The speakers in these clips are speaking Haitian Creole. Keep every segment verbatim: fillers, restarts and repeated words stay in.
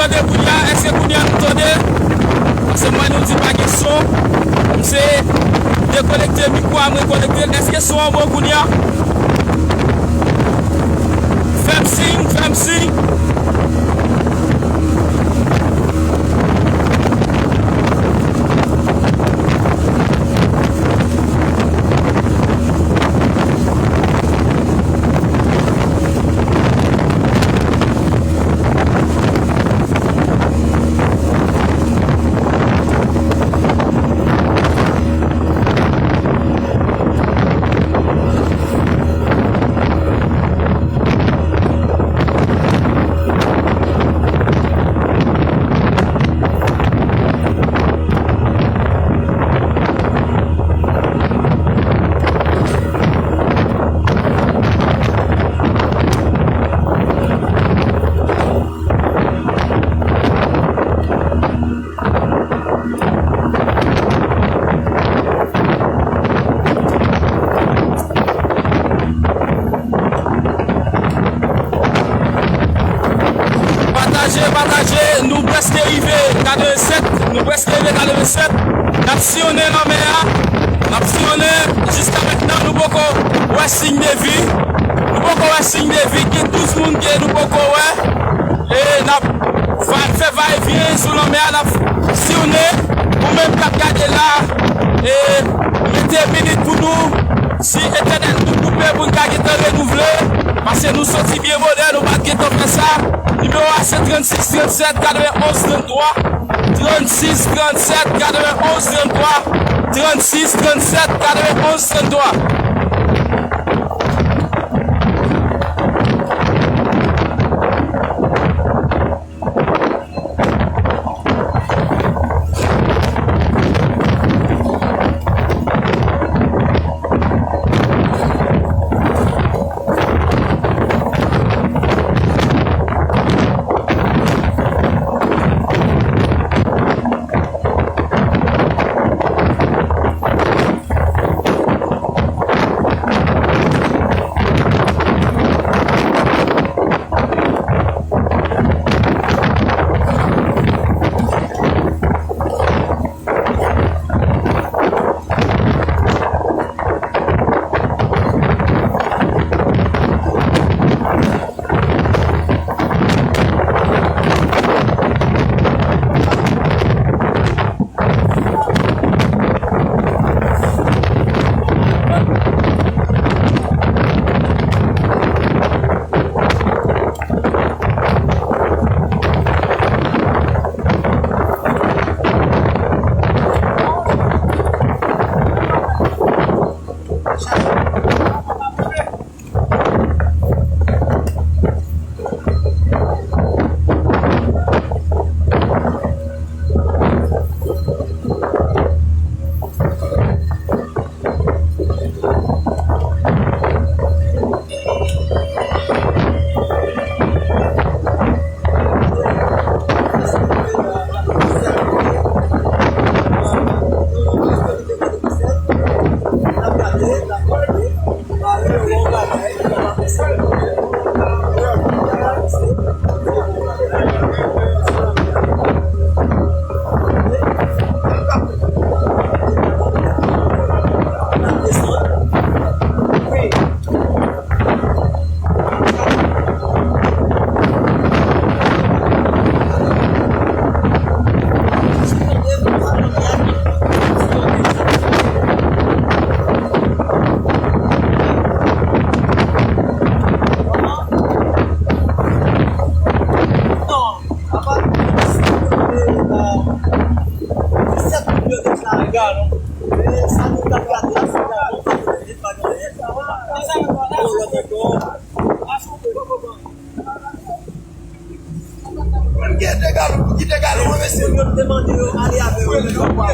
Tande kounye a, èske kounye a nou tande? Paske mwen nou di pa gen son. M se dekonekte mikwo a, m rekonekte l. Èske son an bon kounye a? Fè m siy, fè m siy. Pataje, pataje, nou prèske rive katrevennsèt, nou prèske rive katrevennsèt. N ap siyonnen lanmè a, n ap siyonnen. Jiska mentnan, nou poko wè siy de vi. Nou poko wè siy de vi, gen douz moun ke nou poko wè. E n ap va, fè vayevyen sou lanmè a, n ap siyonnen. Ou menm k ap gade la, e mete minit pou nou. Si entènèt nou koupe, pou n ka gentan renouvle, paske nou soti byen bonè, nou pa t gentan fè sa. Nimewo a se trannsis trannsèt katrevenonz tranntwa. Trannsis trannsèt katrevenonz tranntwa. Trannsis trannsèt katrevenonz tranntwa. Mwen gen de galon, ki de galon, mwen mesye. Yo te mande yo ale avè yo nan lwa.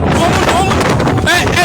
Gwo moun, gwo moun. Ey,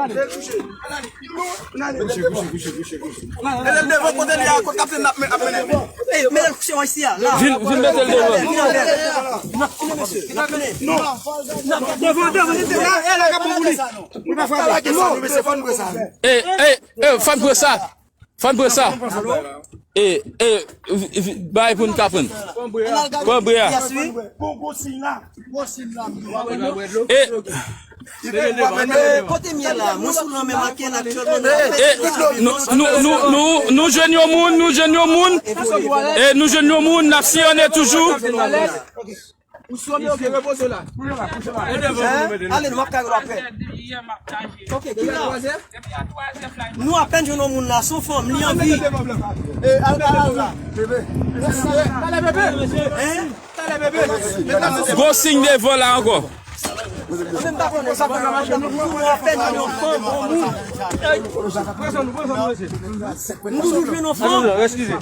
Mete l devan kote li a, kot kaptenn ap men-, ap mennen. Ey, mete l kouche isi a, la. Vin, vin mete l devan. Vin avè l. N ap tounen, mesye. N ap tounen. Non. Devan, devan, devan. La, la, la, ka bon pou li. Nou pa frape. Fò n pran sa, nou, mesye, fò n pran sa. Ey, ey, ey, fò n pran sa. Fò n pran sa. E, e, vi-, vi-, bay pou n ka pran. Pran bre a. Yes, wi. Bon, gwo siy la. Gwo siy la. E, kote m ye la? Mwen sou lanmè Makel aktyèlman. E, nou, nou, nou, nou, nou jwenn yon moun, nou jwenn yon moun. E, nou jwenn yon moun, n ap siyonnen toujou. Ou sou, ok, repoze w la. Hein? Ale, nou ap kare w apre. Ok, ki la? Nou apèn jwenn yon moun la, se yon fanm, li anvi. Hein? Gwo siy devan la ankò. Mwen menm pa konnen sa, nou apèn jwenn yon fanm, yon moun. Nou toujou jwenn yon fanm. Eskize.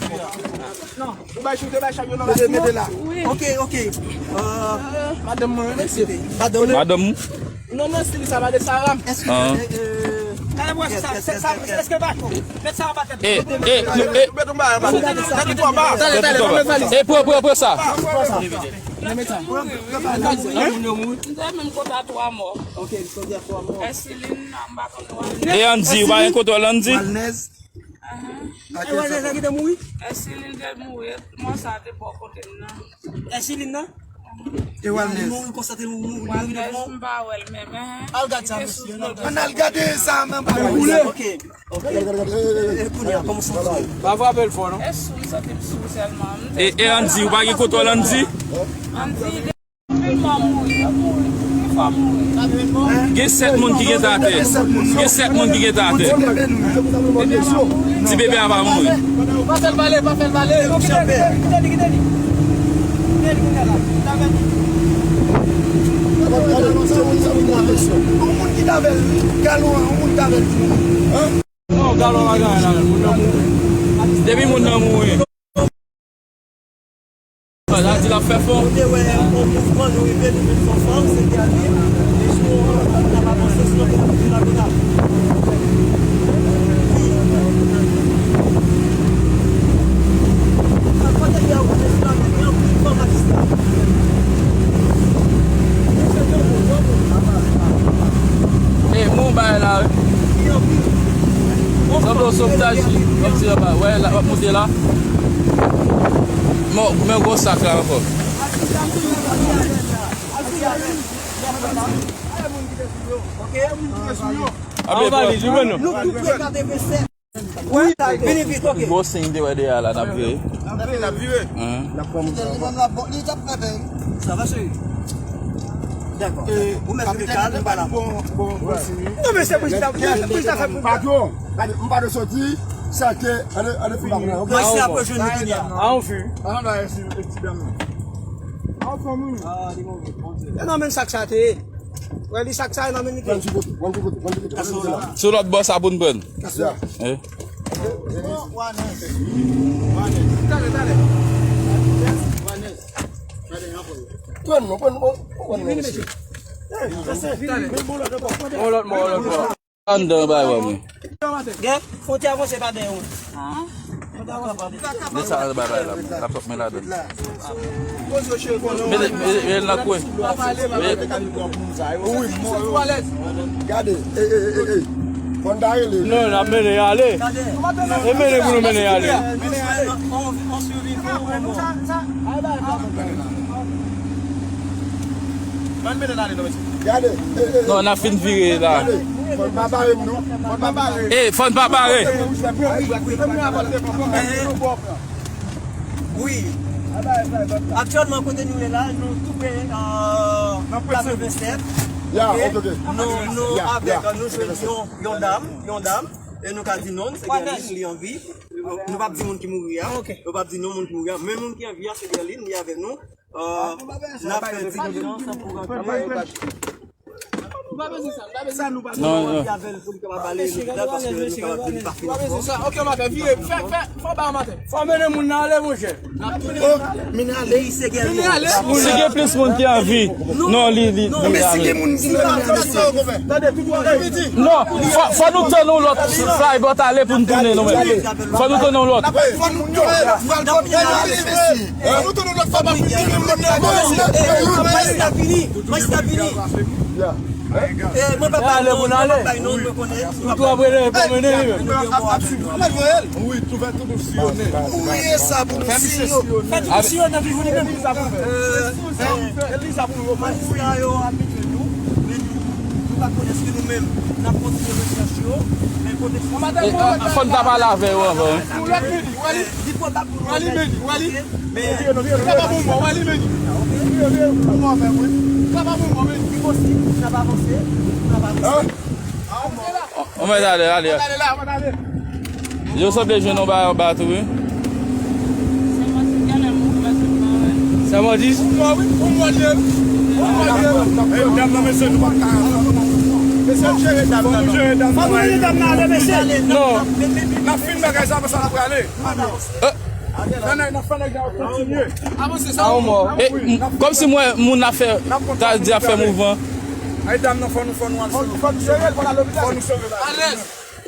Ou bay choute, bay chay yo nan la. Mete, mete la. Ok, ok. Euh, madanm mwen, mesye. Madanm. Madanm. Non, non, se li sa, madanm Sara. Èske, euh, talè, wè, sa, sa, sa, èske pa cho? Mèt sa pa tèt. E, e, e, talè, talè, talè, talè, talè. E, pran, pran, pran sa. Mwen menm konn twa mò. Ok, konn twa mò. Èsilin, m pa konnen. E Andy, ou pa gen kontwòl Andy? Ahan. Èsilin te mouri? Èsilin te mouri. Mò sa te bò kote m nan. Èsilin nan? E Walnez? Li mouri konsa, te mouri, mouri, mouri de bon. M pa wè l menm, hein. Al gad sa, mesye. Ann al gade sa, men pa wè. Ok, ok. E kounye a, kòman w santi w? Pa frape l fò, non? E sou, m santi m sou sèlman. E, e Andy, ou pa gen kontwòl Andy? Andy, Anpil mò mouri, yo mouri, anpil fwa mouri. Gen sèt moun ki gentan atè. Gen sèt moun ki gentan atè. Ti bebe a pa mouri. Pa fè l pale, pa fè l pale. Kite li, kite li. Kite li kounye a la. Yon moun ki t avè l, galon an, yon moun ki t avè l. Non, galon pa gen anyen avè l, moun nan mouri. Depi moun nan mouri. Sa di l ap fè fò. Nou te wè yon mouvman, nou rive, nou vin fè fanm, se te al li. E jou an, n ap avanse, sinon te ap vin lagonav. Kote li a, ou te sou lagonav, yon fanm atis la. E, moun bay la, wi. Sanble yon sovtaj, kòmsi anba, wè, l ap monte la. Men, men gwo sak la ankò. Anba li, jwenn nou. Gwo siy te wè deyè la, n ap vire. N ap vire, n ap vire. Hein? Li menm la, bon, li t ap fè bèl. Sa va, cheri? Dakò. Ou mèt vire kal, nou pa la. Non, men se prezidan, prezidan fè pou. Patwon, gade, m pa t soti, sa ke, ann, ann fini bagay la, ok? Mwen se apre jwenn nou kounye a. A, on fi. A, on fi. E nan men sak sa te ye. Wè, li sak sa, e nan men li te ye. Sou lòt bò sa pou n pran. Eh? Talè, talè. Pran non, pran non, pran non, mesye. On lòt mò, on lòt mò. Anndan bay wè mwen. Gen, fwontyè avanse pa dèyè ou. Men sa bay bay la. L ap sot men ladan. Mete, mete, mete l nan kwen. Gade, e, e, e, e. Fò n ta rele. Non, n ap mennen y ale. E mennen pou nou mennen y ale. Gade, e, e, e. Non, n ap fin vire la. Gade. Fò n pa bare m non. Fò n pa bare. E, fò n pa bare. Wi, wi, wi. Wi. Aktyèlman, kote nou ye la, nou tou pre, euh, katrevennsèt. Ya, ok, ok. Nou, nou avèk, nou jwenn yon, yon dam, yon dam. E nou ka di non, se Gerline, li anvi. Nou p ap di moun ki mouri a. Nou p ap di non moun ki mouri a. Men moun ki anvi a, se Gerline, li avèk nou. Euh, n ap fè ti konferans pou rantre. Non, non. Avè l pou li kapab ale lopital paske nou kapab vin pa fini. Ok, maten, vire, fè, fè, fò ba maten. Fò mennen moun nan ale, monchè. Mennen ale. Si gen plis moun ki anvi. Non, li, li, non, li men si ale. Gen moun ki nan ale. Non, fò, fò nou tann yon lòt fly bòt ale pou n tounen nou menm. Fò nou tann yon lòt. Fò nou tann yon lòt fly bòt ale. Mwen pa ale pou n ale. Ou tou ap rele pou mennen li menm. Wi, tou fè tout ou siyone. Ou ye sa pou nou siyo. Fè tout ou siyo nan vivou li menm. Majistra yo abitye nou, men nou, nou pa konnen si nou menm n ap kontinye rechèch yo, men kote. E, fò n ta pale avè yo anvan, wi. Yon lòt midi, w a li. Li pwobab pou nou. W a li, midi, w a li. Men sa pa bon, mwen, w a li, midi. Sa pa bon, mwen, midi. Li posib, n ap avanse, n ap avanse. Anmwey, ale, ale. Yo sanble jwenn yon bagay anba tou, wi. Sa mò di? Dam nan, mesye, nou pa ka. Mesye, jere dam nan. Fò nou jere dam nan ale, mesye. Non. N ap fin bagay sa, apre sa, n ap prale. Fè nèg, n ap fè nèg la kontinye. Avanse sa. A, yon mò. E, m, kòmsi mwen, moun ap fè, ta di ap fè mouvman. Ay, dam nan, fò nou, fò nou al sou. Fò nou jere l, fò l al lopital. Fò nou sove la. Alèz.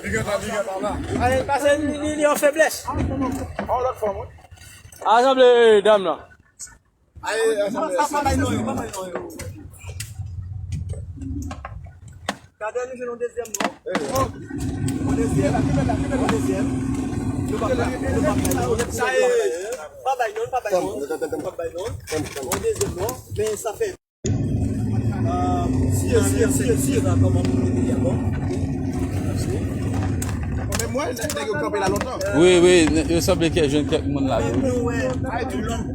Li gentan, li gentan la. Ay, pase li, li, li an feblès. Yon lòt fòm, wi. Asanble dam nan. Ay, asanble. Pa bay non yo, pa bay non yo. Gade, nou jwenn yon dezyèm non. Yon dezyèm. Yon dezyèm. Nou pa, nou pa bay non. Pa bay non, pa bay non. Pa bay non. Yon dezyèm non. Men sa fè. Siye, siye, siye, siye. Kòman pou mete li akò? Men mwen, nèg yo kanpe la lontan. Wi, wi, yo sanble ke jwenn kèk moun la tou. Men nou wè, lòt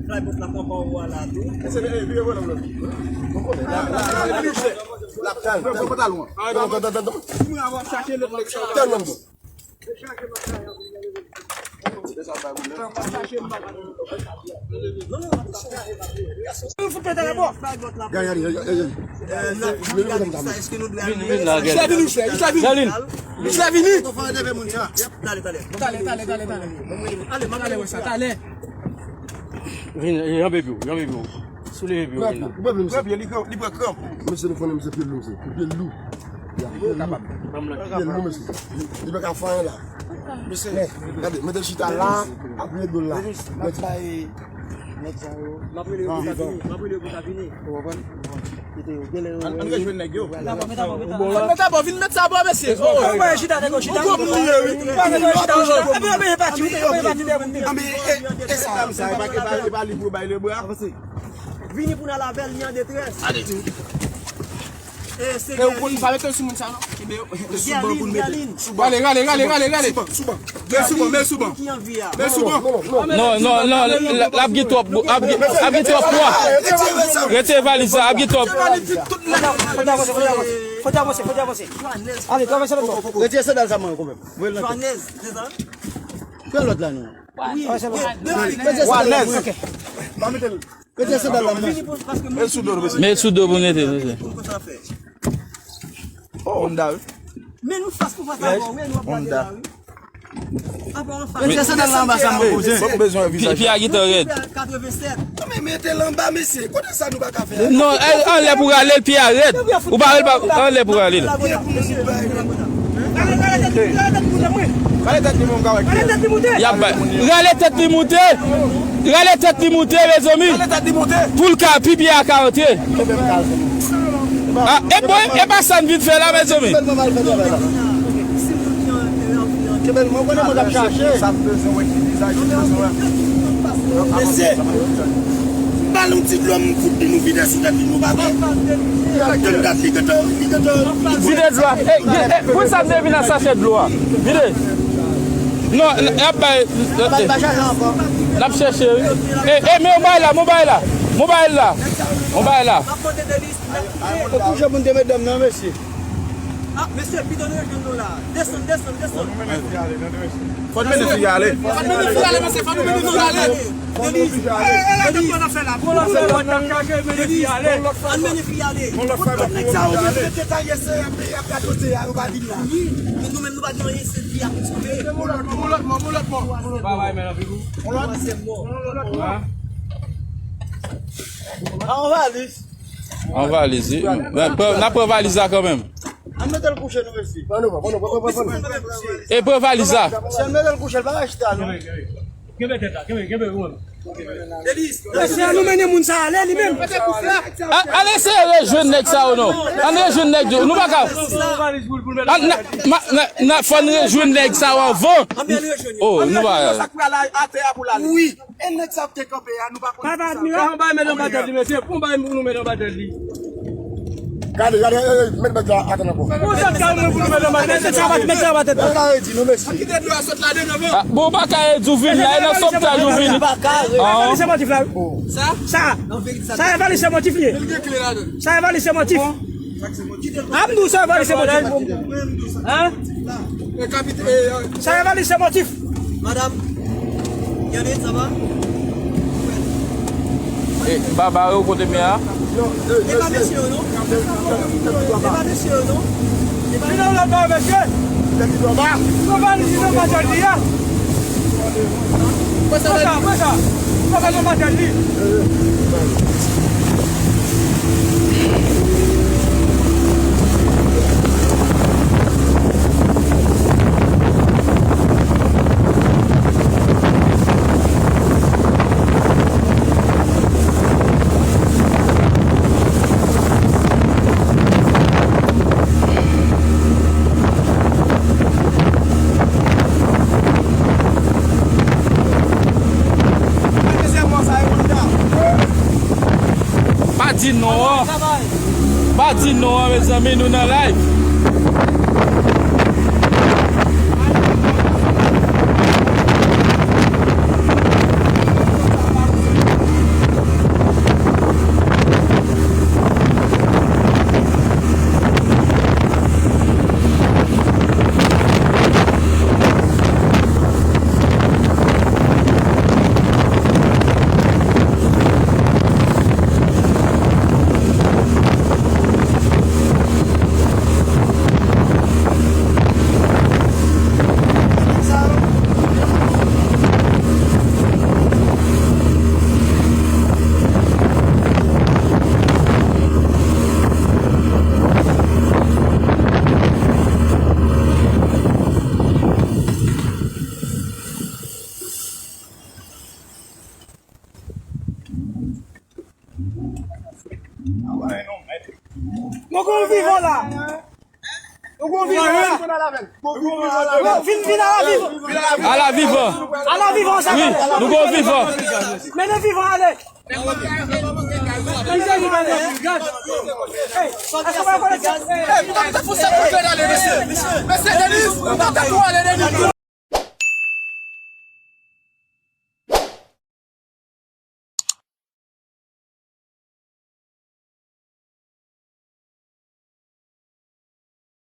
fly bòt la kanpe anwo a la tou. L ap tann. Tèlman bon. Gade, gade, gade, gade. Vin, vin la, gade. Vin, vin, vin. Talè, talè, talè, talè. Talè, wè sa, talè. Vin, janbe pye w, janbe pye w. Souleve pye w, vin la. Pran pye, li pran, li pran kranp. Mesye, nou konnen misye pye lou, misye. Pye lou. Pye lou, mesye. Li pa ka fè anyen la. Mesye, gade, mete l chita la, apre do l la. Nèg sa yo. M ap rele yo pou sa vini. M ap rele yo pou sa vini. Ou konprann? Kite yo, genlè yo. Ann, ann rejwenn nèg yo. Mèt abò, mèt abò, mèt abò. Mèt abò, vin mèt sa bò, mesye. Oh, mwen chita, nèg yo chita. Ou gwo moun li ye, wi. Mwen chita, mwen chita. Epi yo benyen pati, wi, yo benyen pati dèyè moun. Ah, men, e, e sa, sa, e pa, e pa, e pa li pou bay le bra. Vini pou n al avè l, li an detrès. Ale. E, se Gerline. E, ou pa mete l sou moun sa, non? Kenbe yo. Gerline, Gerline. Rale, rale, rale, rale, rale. Sou ban, sou ban. Men sou ban, men sou ban. Men sou ban. Non, non, non, l, l, l ap gen twòp, ap gen, ap gen twòp pwa. Rete valiz la, ap gen twòp. Fò n avanse, fò n avanse, fò n avanse. Ale, travèse lòt bò. Retire sandal sa mwen, kanmenm. Voye l nan tèt. Pran lòt la, non. Wi. Retire sandal la, mwen. Retire sandal la, mwen. Met l sou do, mesye. Met l sou do pou nete, mesye. Oh, Honda, wi. Men nou fas pou fas avè w, wi, nou ap gade la, wi. Retire sandal la anba sa, mwen poze. Pye a gentan rèd. Katrevennsèt. Non, men mete l anba, mesye. Kote sa nou pa ka fè? Non, anlè pou rale l, pye a rèd. Ou pa wè l pa, anlè pou rale l. Rale tèt li, mwen, m ka wè ki. Y ap bay. Rale tèt li moute. Rale tèt li moute, mezanmi. Pou l ka, pi byen a ka antre. Ah, e bon, e pa sa n vin fè la, mezanmi. Mesye, ba l yon ti dlo, m fout di nou vide sou tèt li, nou pa vle. Vide dlo a. Eh, eh, eh, pou sa m te vin ak sachè dlo a? Vide. Non, n ap bay. N ap chèche, wi. Eh, eh, men yon bagay la, men yon bagay la. Men yon bagay la. Men yon bagay la. Ou kouje pou n te met dam nan, mesye. Ah, mesye, pito nou rejoin nou la. Desann, desann, desann. Fò n mennen fi a ale. Fò n mennen fi a ale, mesye, fò nou mennen fi a ale. Deniz, Deniz, ann mennen fi a ale. Tout nèg sa yo menm rete ta ye se y ap, y ap radote a, yo pa vin la. Wi, men nou menm nou pa gen anyen, se vi a pou sove. Bon lòt mò, bon lòt mò, bon lòt mò. Twazyèm mò. An valiz. An valiz, wi. Men, pran, n ap pran valiz la kanmenm. Ann mete l kouche, nou, mesye. E pran valiz la. Si ann mete l kouche, l pa ka chita, non. Kenbe tèt la, kenbe, kenbe, ou menm. Mesye, ann nou mennen moun sa ale, li menm. A-, al eseye rejwenn nèg sa yo, non. Ann rejwenn nèg yo. Nou pa ka. Ann, n a, ma, n a, n a, fò n rejwenn nèg sa yo anvan. Oh, nou pa. Wi. E nèg sa ap te kanpe a, nou pa konn ki sa. Papa, admire. Pou bay men anba tèt li, mesye. Pou bay pou nou men anba tèt li. Gade, gade, eh, eh, met bèt la, atann ankò. Pou sa ka mwen pou nou men anba tèt li. Met sa anba tèt li. Sa ka redi nou, mesye. Kite dlo a sot ladan, non. Ah, bon, pa ka redi ou vin la, e nan sòptaj ou vin. Valiz se motif la, wi. Sa? Sa. Sa e valiz se motif li ye. Li gen kle ladan. Sa e valiz se motif. Ap nou sa valiz se motif. Hein? Sa e valiz se motif. Madam, Yannick, ça va? E, Baba, ou kote men a? E pa mesye yo, non? E pa mesye yo, non? E pa mesye yo. Pran valiz li nan batèl li a. Pran sa, pran sa. Pran sa nan batèl li. Pa di non an. Pa di non an, mezanmi, nou nan live. Nou gon vivan la. Nou gon vivan la. Vin, vin a la viv. A la vivan. A la vivan sa. Wi, nou gon vivan. Mennen vivan ale. Mesye Deniz, nou pa ta tou ale, Deniz.